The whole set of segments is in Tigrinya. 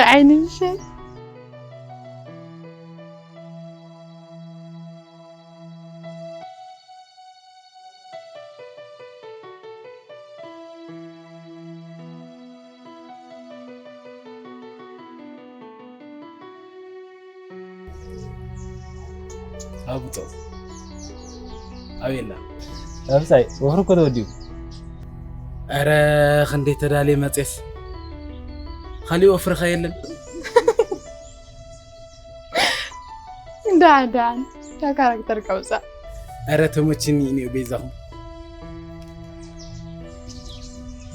ዓይኒ ምሸት። ኣቡጦ ኣቤላ። ኣብጻይ ወፍሪ እኮ ተወዲኡ። ኧረ ክንደይ ተዳልየ መጼስ ካሊእ ወፍሪ ከ የለን። እንዳ እንዳ ታ ካራክተር ቀውጻ። ኧረ ተመችኒ እኔ ቤዛኹም።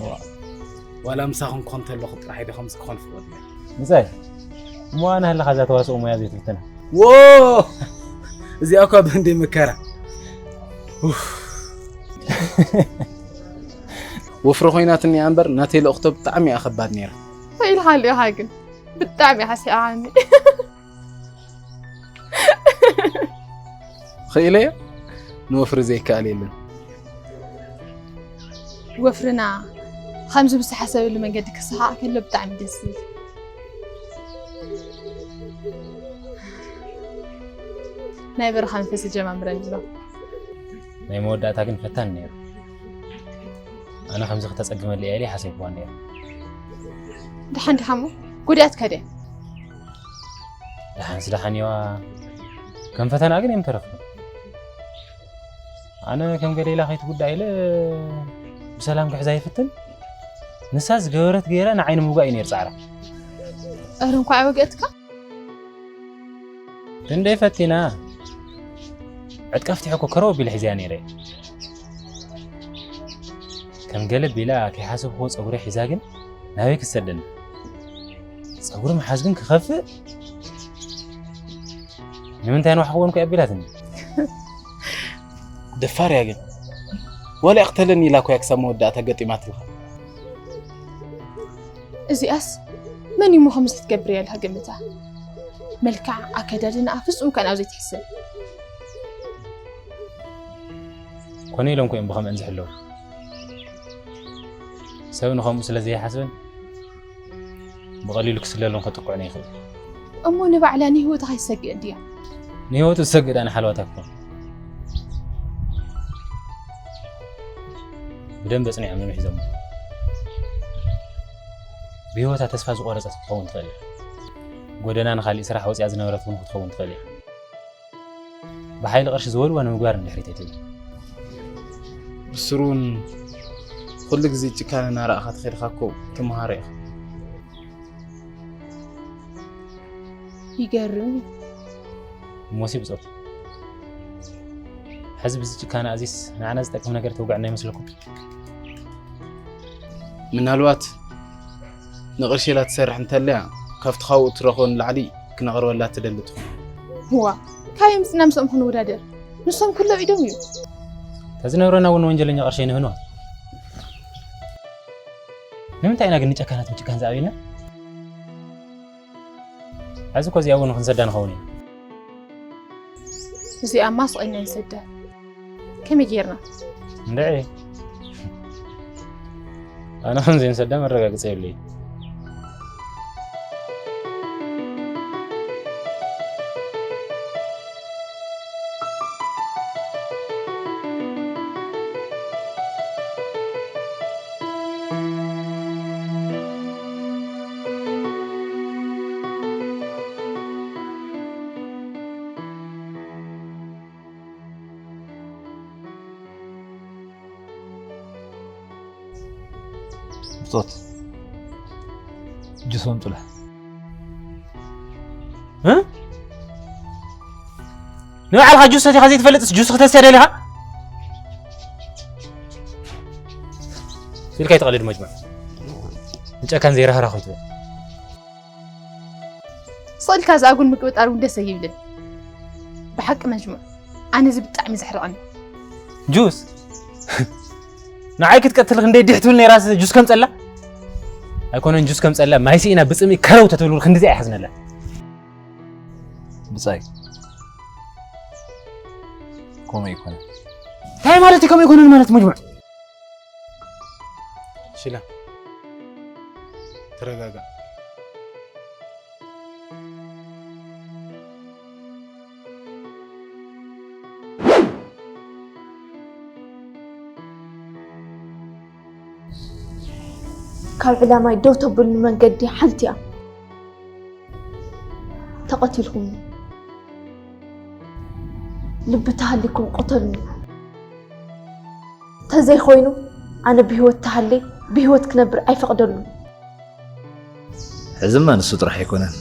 ዋ። ዋላ ምሳኹም ክኾን ተለኹ ጥራሕ ኢደ ከምዚ ክኾን ፍቕድ። ምጻይ እሞ ኣነ ሃለኻ እዛ ተዋስኦ ሞያ ዘይትፍትና። ዎ! እዚኣ እኳ ብህንደይ መከራ። ኡፍ። ወፍሪ ኮይናትኒ እያ እምበር ናተይ ልእኽቶ ብጣዕሚ እያ ከባድ ነይራ። ኢልካ ኣሊኻ ግን ብጣዕሚ ሓሲኣኒ። ኽኢለዮ ንወፍሪ ዘይከኣል የለን። ወፍርና ከምዚ ብዝተሓሰበሉ መንገዲ ክሰሓቕ ከሎ ብጣዕሚ ደስ ዝብል። ናይ በረኻ መንፈስ ይጀማምረኒ ኣሎ። ናይ መወዳእታ ግን ፈታኒ ነይሩ። ኣነ ከምዚ ክተጸግመለይ እያ ኢለ ሓሰብክዋ ነይሩ። ደሓን ዲኻ እሞ ጎዲኣትካ ድያ? ደሓንስ ደሓን እየዋ። ከም ፈተና ግን እዮም ተረፍኩም። ኣነ ከም ገሌላ ከይትጉዳእ ኢለ ብሰላም ክሕዛ ይፍትን። ንሳ ዝገበረት ገይራ ንዓይ ንምውጋእ እዩ ነይሩ ጻዕራ። እረ እንኳዕ ወገእትካ። ክንደይ ፈቲና። ዕጥቃ ፍትሒ እኮ ከረው ኣቢለ ሒዘያ ነይረ። ከም ገለ ቢላ ከይሓሰብክዎ ጸጉሪ ሒዛ ግን ናበይ ክትሰደኒ? ጸጉሪ ምሓዝ ግን ክኸፍእ። ንምንታይ ንዋሕክዎን እኮ ኣቢላትኒ። ደፋር እያ ግን። ዋላ ይቕተለኒ ኢላ እኮ እያ ክሳብ መወዳእታ ገጢማትልካ። እዚኣስ መን እዩ እሞ ከምዚ ክትገብር እያ ኢልካ ገምታ? መልክዓ፣ ኣከዳድንኣ ፍጹም ከኣ ናብ ዘይትሕሰብ። ኮነ ኢሎም እኮ እዮም ብኸምአን ዝሕለዉ። ሰብ ንኸምኡ ስለ ዘይሓስብን ብቐሊሉ ክስለሉን ከጥቅዑን ይኽእል። እሞ ንባዕላ ንህይወታ ከይትሰግእ ድያ? ንህይወቱ ዝሰግእ ደኣ ንሓለዋታ ክኾን። ብደንቢ ኣጽኒዖም እዮም ሒዞሞ። ብህይወታ ተስፋ ዝቖረጸት ክትኸውን ትኽእል እያ። ጎደና ንኻሊእ ስራሕ ወጺኣ ዝነበረት እውን ክትኸውን ትኽእል እያ። ብሓይሊ ቅርሺ ዝበልዋ ንምግባር ንድሕሪት ኣይትብል። ብስሩ እውን ኩሉ ግዜ ጭካነ እናረኣኻ ተኸድካ እኮ ትመሃሮ ኢኻ። ይገርም እዩ። እሞሲ ብጾት። ሕዚ ብዚ ጭካነ ኣዚስ ንዓና ዝጠቅም ነገር ተውግዐና ይመስለኩም? ምናልባት ንቕርሺ ኢላ ትሰርሕ እንተልያ ካብቲ ካብኡ እትረኽቦ ንላዕሊ ክነቕርበላ ትደሊ ትኾን። እዋ፣ ካበይ ምጽና ምስኦም ክንወዳደር? ንሶም ኩሎም ኢዶም እዩ። ተዝነብረና እውን ወንጀለኛ ቅርሺ ኣይንህንዋ። ንምንታይ ኢና ግን ንጨካናት ምጭካን ዝኣብየና? ሕዚ እኮ እዚኣ እውን ክንሰዳ ንኸውን ኢና። እዚኣማ ስቕ ኢልና ንሰዳ። ከመይ ጌርና? እንድዒ። ኣነ ከም ዘይንሰዳ መረጋገጺ የብለይ። ብጾት ጁስ ኣምጹላ። እ? ንባዕልኻ ጁስ ሰቲኻ ዘይትፈልጥስ ጁስ ክተስትያ ደሊኻ? ኢልካ ይትቐልድ መጅመዕ። ንጨካን ዘይራህራህ ይትበል። ስቕ ኢልካ ዝኣጉል ምቅብጣር እውን ደስ ኣይብልን። ብሓቂ መጅሙዕ፣ ኣነ እዚ ብጣዕሚ ዘሕርቐኒ። ጁስ? ንዓይ ክትቀትል ክንደይ ዲሕ ትብል ነይራስ ጁስ ከምጸላ? ኣይኮነን ጁስ ከምጸላ፣ ማይ ስኢና ብጽምኢ ከረው ተትብል ክንድዚ ኣይሓዝነላ። ብጻይ፣ ከምኡ ኣይኮነን። እንታይ ማለት እዩ ከምኡ ኣይኮነን ማለት መጅሙዕ? ሽላ፣ ተረጋጋ። ኣብ ዕላማይ ደው ተብሉኒ መንገዲ ሓንቲ እያ። ተቐቲልኩም ልቢ ተሃሊኩም ቅተሉኒ። ተዘይኮይኑ ኣነ ብህይወት ተሃልየ ብህይወት ክነብር ኣይፈቕደሉን። ሕዝማ ንሱ ጥራሕ ኣይኮነን፣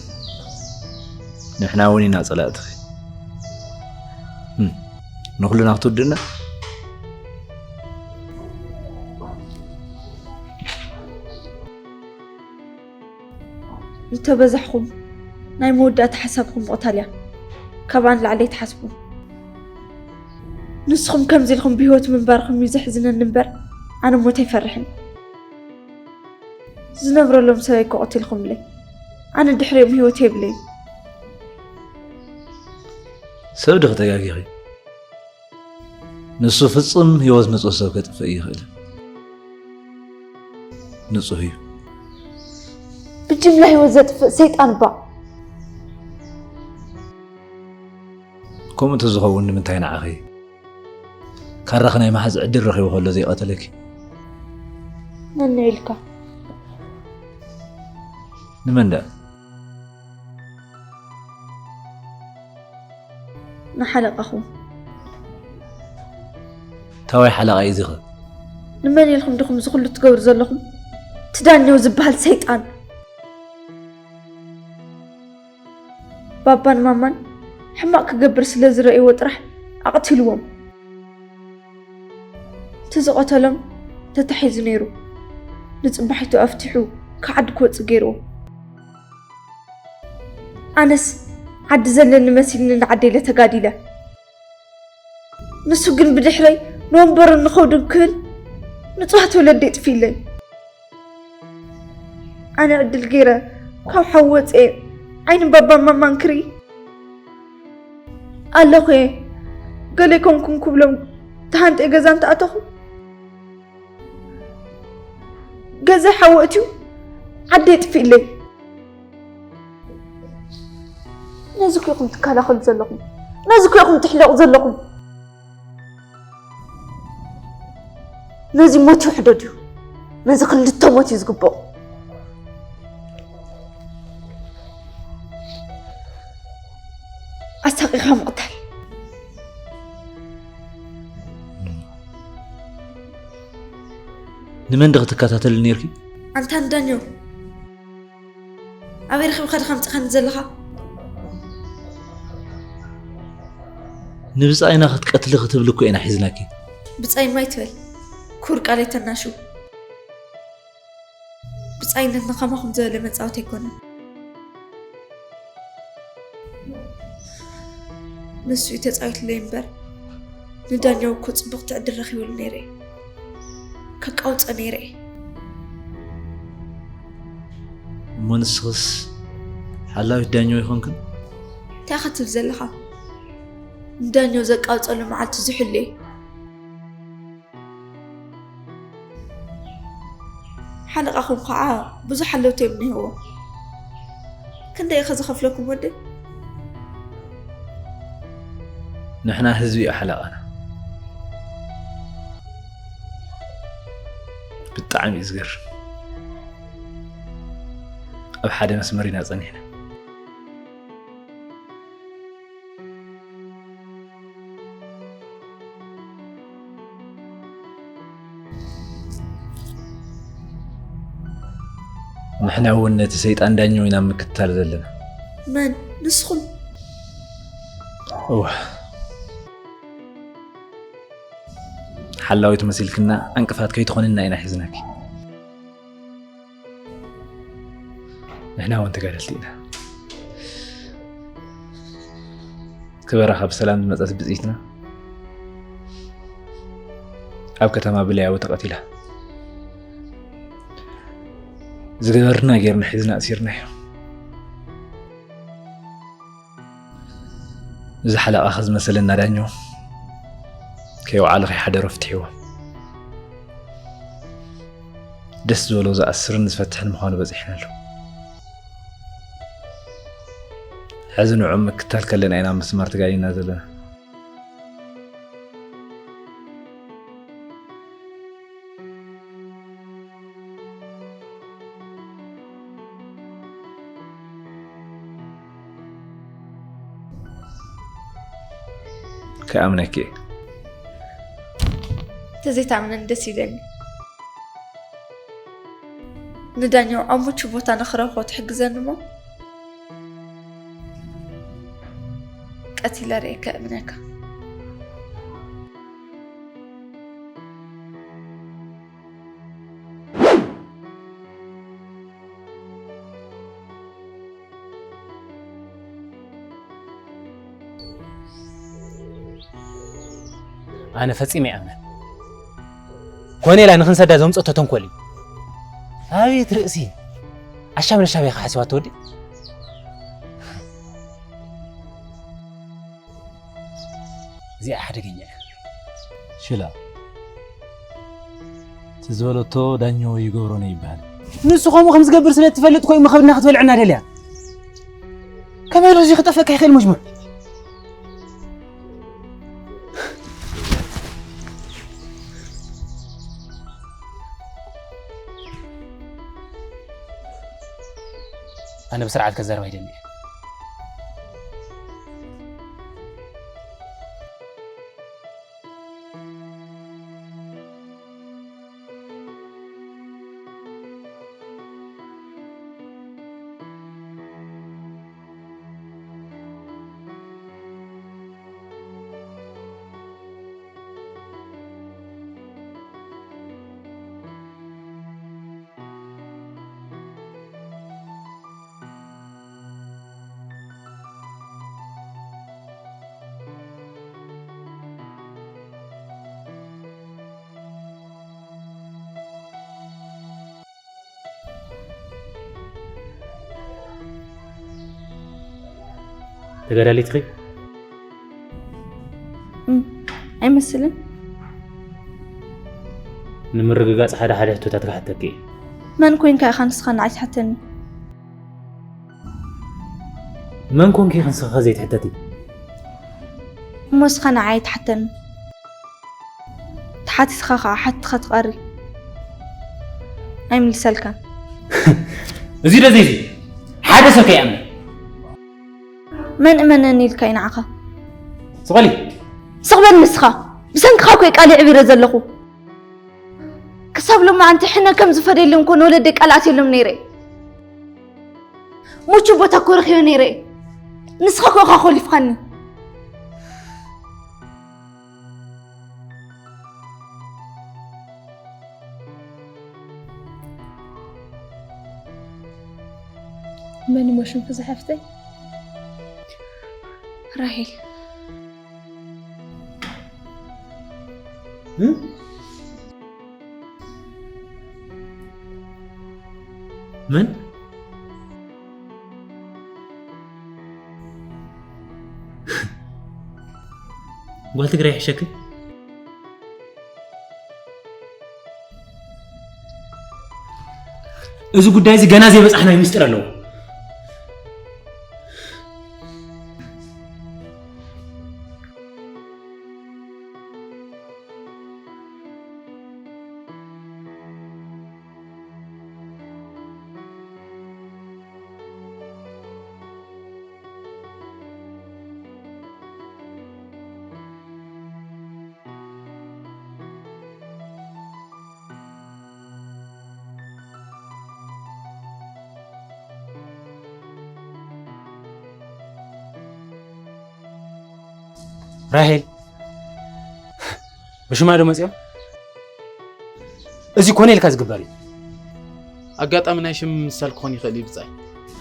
ንሕና እውን ኢና ጸላእትኺ። ህም፣ ንኹልና ክትውድና? ዝተበዛሕኹም ናይ መወዳእታ ሓሳብኩም ምቕታል እያ። ካብኣ ንላዕሊ ኣይትሓስቡ። ንስኹም ከምዚ ኢልኩም ብህይወት ምንባርኩም እዩ ዘሕዝነኒ እምበር ኣነ ሞት ኣይፈርሕን። ዝነብረሎም ሰበይ እኮ ቀቲልኩምለይ። ኣነ ድሕሪኦም ህይወት የብለይን። ሰብ ድኺ ተጋጊኺ? ንሱ ፍጹም ህይወት ንጹህ ሰብ ከጥፍእ ይኽእል ንጹህ እዩ። ብጅምላ ህይወት ዘጥፍእ ሰይጣን እባ። ከምኡ እንተዝኸውን ንምንታይ ንዓኺ ካራኺ ናይ ምሓዝ ዕድል ረኺቡ ከሎ ዘይቐተለኪ? ነንዒልካ። ንመን ደኣ? ንሓለቓኹም። ታዋይ ሓለቓ እዩ ዝኸ? ንመን ኢልኩም ድኹም እዚ ኩሉ ትገብሩ ዘለኹም? ትዳኛው ዝበሃል ሰይጣን። ባባን ማማን ሕማቕ ክገብር ስለ ዝረእይዎ ጥራሕ ኣቕቲልዎም። እቲ ዝቐተሎም ተታሒዙ ነይሩ። ንጽባሒቱ ኣፍቲሑ ካብ ዓዲ ክወጽእ ገይርዎ። ኣነስ ዓዲ ዘለኒ መሲልኒ ንዓደይ ኢለ ተጋዲለ። ንሱ ግን ብድሕረይ ንወንበሩን ንኸውድን ክብል ንጹሃት ወለዲ የጥፊለይ። ኣነ ዕድል ገይረ ካብ ሓዊ ወፅኤ ዓይኒ ባባን ማማን ክርኢ ኣለኹ እየ። ገለ ኮንኩም ክብሎም ተሃንጠ ገዛ እንተኣተኹ ገዛ ሓዊ እትዩ ዓዲ የጥፊእለይ። ነዚ እኮ ኢኹም ትከላኸሉ ዘለኹም። ነዚ እኮ ኢኹም ትሕለቑ ዘለኹም። ነዚ ሞት ይውሕዶ ድዩ? ነዚ ክልተ ሞት እዩ ዝግብኦ። ኣሳቂኻ ምቕታል። ንመን ድኺ ትከታተል ነይርኪ? ኣንታ ንዳኛው ኣበይ ረኺብካ ድኻ ምጽኻኒ ዘለኻ? ንብጻይና ክትቀትሊ ክትብሊ እኮ ኢና ሒዝናኪ። ብጻይ ማይ ትበል ኩር ቃለይ ተናሹ። ብጻይነት ንኸማኹም ዝበለ መጻወት ኣይኮነን። ንሱ እዩ ተጻዊትለይ እምበር ንዳኛው እኮ ጽቡቕ ትዕድል ረኺበሉ ነይረ እየ። ከቃውጸ ነይረ እየ። እሞ ንስኽስ ሓላዊት ዳኛው ይኾንክን? እንታይ ኢኻ ትብል ዘለኻ? ንዳኛው ዘቃውጸሉ መዓልቲ ዝሕሉ እየ። ሓለቓኹም ከዓ ብዙሕ ኣለውቲ እዮም እኒሀዎ። ክንደይ ኢኸ ዝኸፍለኩም ወደይ? ንሕና ህዝቢ እዩ ሓለቓና። ብጣዕሚ እዩ ዝገርም። ኣብ ሓደ መስመር ኢና ጸኒሕና። ንሕና እውን ነቲ ሰይጣን ዳኛው ኢና ምክትታል ዘለና። መን? ንስኹም? እወ። ሓላዊት መሲልክና ዕንቅፋት ከይትኾንና ኢና ሒዝናኪ። ንሕና እውን ተጋደልቲ ኢና። ክበራኻ ብሰላም ዝመጸት ብጽይትና ኣብ ከተማ ብለያዊ ተቐቲላ። ዝገበርና ጌርና ሒዝና ኣሲርናዮ። እዚ ሓለቓ ዝመሰለና ዳኛው ከይወዓለ ከይሓደሮ ፍትሕዎ። ደስ ዝበሎ ዝኣስርን ዝፈትሕን ምዃኑ በጺሕናሉ። ሕዚ ንዑ ምክታል ከለና ኢና ኣብ መስመር ተጋዲና ዘለና። ክኣምነኪ እየ። ተዘይትኣምነኒ ደስ ይብለኒ። ንዳኛው ኣብ ምቹ ቦታ ንኽረኽቦ ትሕግዘኒ እሞ፣ ቀቲለ ርእየ ከእምነካ። ኣነ ፈጺመ ይኣምነን። ኮኔላ ንኽንሰዳ ዘምጸቶ ተንኮል እዩ። ኣቤት ርእሲ! ዓሻ መለሻ በይኻ ሓሲባቶ ወዲ። እዚኣ ሓደገኛ እያ። ሽላ፣ እቲ ዝበለቶ ዳኞ ይገብሮ ነው ይበሃል። ንሱ ከምኡ ከም ዝገብር ስለ እትፈልጥ እኮ እዩ መኸብድና ክትበልዕና ደልያ። ከመይ ኢሉ እዚ ክጠፍእካ ይኽእል መጅሙዕ? ኣነ ብስርዓት ከዛርባ ይደሊ እየ። ተጋዳሊት ዲኺ? እም፣ ኣይመስልን። ንምርግጋጽ ሓደ ሓደ ሕቶታት ክሓተኪ እየ። መን ኮንካ ኢኻ ንስኻ ንዓይ ትሓተኒ? መን ኮንኪ ኢኺ ንስኺ ዘይትሕተቲ? እሞ ንስኻ ንዓይ ኣይትሓተኒ። ተሓቲትካ ኸዓ ሓትኻ ትቐሪ። ኣይምልሰልካን። እዚ ዶ ዘይዚ? ሓደ ሰብ ከይኣምን። መን እመነኒ ኢልካ እዩ ንዓኻ? ስቕ በሊ። ስቕ በል ንስኻ። ብሰንክኻ እኮ እዩ ቃል የዕቢረ ዘለኹ። ክሳብ ሎማዓንቲ ሕነ ከም ዝፈደየሎም እኮ ንወለደይ ቃል ኣትየሎም ነይረ። ምቹ ቦታ እኮ ረኺበ ነይረ። ንስኻ እኮ ኢኻ ኮሊፍካኒ። መን እሞ ሽምኪ ዝሓፍተይ? ራሄል። እ? መን? ጓል ትግራይ ይሕሸኪ? እዚ ጉዳይ እዚ ገና ዘይበጻሕናዮ ሚስጥር ኣለዎ። ራሄል፣ ብሽማ ዶ መጺኦም? እዚ ኮነ ኢልካ ዝግበር እዩ። ኣጋጣሚ ናይ ሽም ምምስሳል ክኾን ይኽእል እዩ ብጻይ።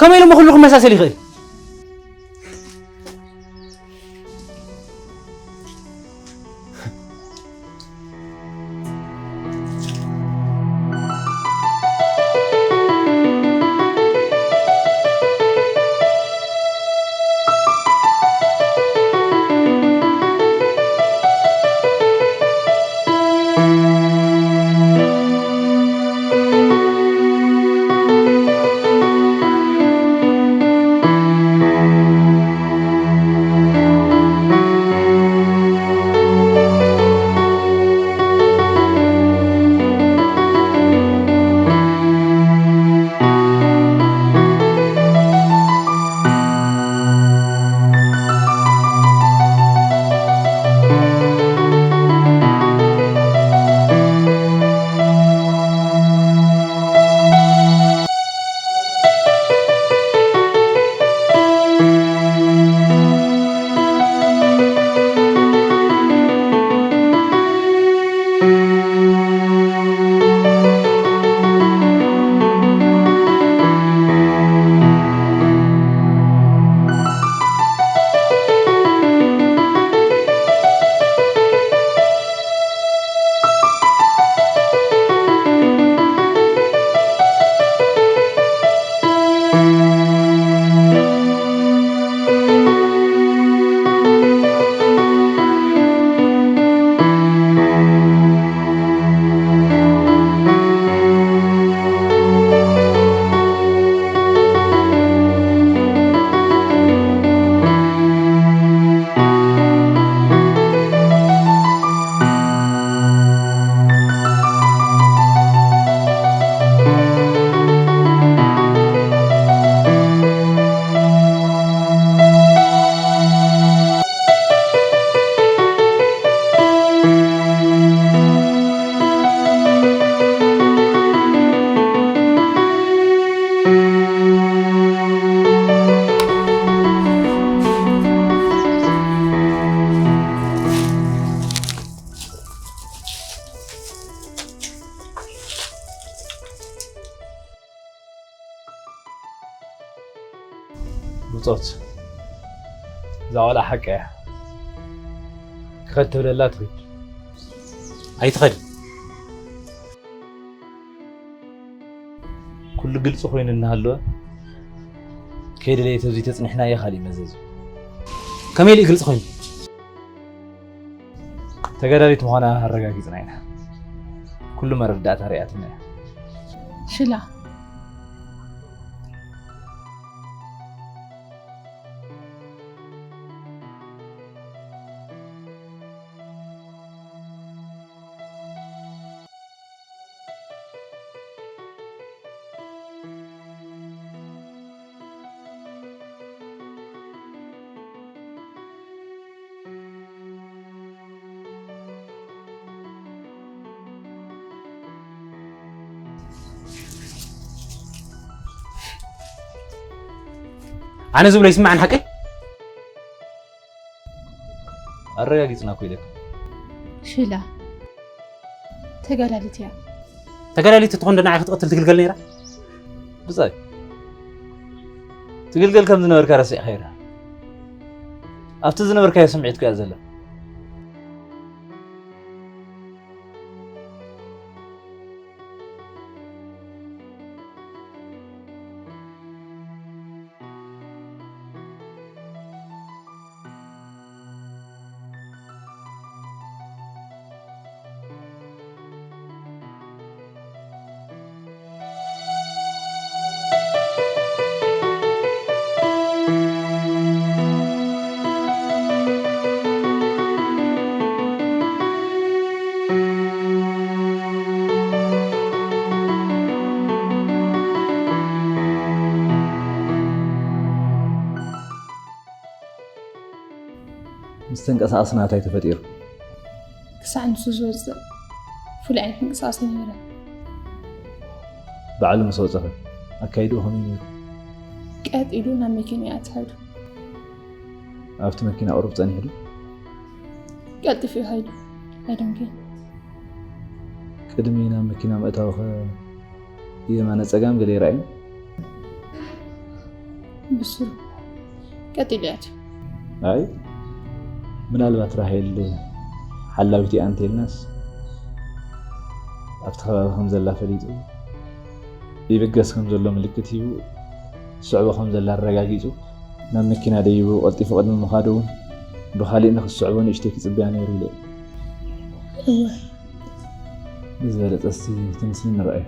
ከመይ ኢሉ እሞ ኩሉ ክመሳሰል ይኽእል? ብጾት፣ እዛ ቆልዓ ሓቀይ እያ። ክኸድ ትብለላ ትኺድ። ኣይትኸድን። ኩሉ ግልጺ ኮይኑ እናሃለወ፣ ከይደለየት ኣብዚ ተጽኒሕናዮ ካሊእ መዘዝ እዩ። ከመይ ኢሉ እዩ ግልጺ ኮይኑ? ተጋዳሊት ምዃና ኣረጋጊጽና ኢና። ኩሉ መረዳእታ ርኣያትና እያ። ሽላ። ኣነ ዝብሎ ይስምዓን ሓቀይ? ኣረጋጊጽና እኮ ኢለካ። ሽላ ተጋዳሊት እያ። ተጋዳሊት ትኾን ዶ ንዓይ ክትቐትል ትግልገል ነይራ? ብጻይ፣ ትግልገል ከም ዝነበርካ ረሲዕካ ኢኻ። ኣብቲ ዝነበርካዮ ስምዒት እኮ እያ ዘላ። ምስ ተንቀሳቐስና እንታይ ተፈጢሩ? ክሳዕ ንሱ ዝወፅእ ፍሉይ ዓይነት ምንቅስቓስ ኣይነበረን። ባዕሉ ምስ ወፀኸ ኣካይድኡ ከመይ ነይሩ? ቀጥ ኢሉ ናብ መኪና እዩ ኣትሒዱ። ኣብቲ መኪና ቁሩብ ጸኒሑ ዶ? ቀልጢፉ እዩ ሃይዱ። ኣይደንግዮን። ቅድሚ ናብ መኪና ምእታውኸ የማነ ጸጋም ገለ ይረኣዩ? ብስሩ ቀጥ ኢሉ እዩ ኣትዩ። ኣይ፣ ምናልባት ራሄል ሓላዊት እያ እንተልናስ፣ ኣብቲ ከባቢ ከም ዘላ ፈሊጡ፣ ይብገስ ከም ዘሎ ምልክት ሂቡ፣ ትስዕቦ ከም ዘላ ኣረጋጊጹ፣ ናብ መኪና ደይቡ ቀልጢፉ ቅድሚ ምኻዱ እውን፣ ብኻሊእ ንኽትስዕቦ ንእሽተይ ክጽበያ ነይሩ ኢለ። እወ። ብዝበለጸ እስቲ እቲ ምስሊ ንርኣዮ።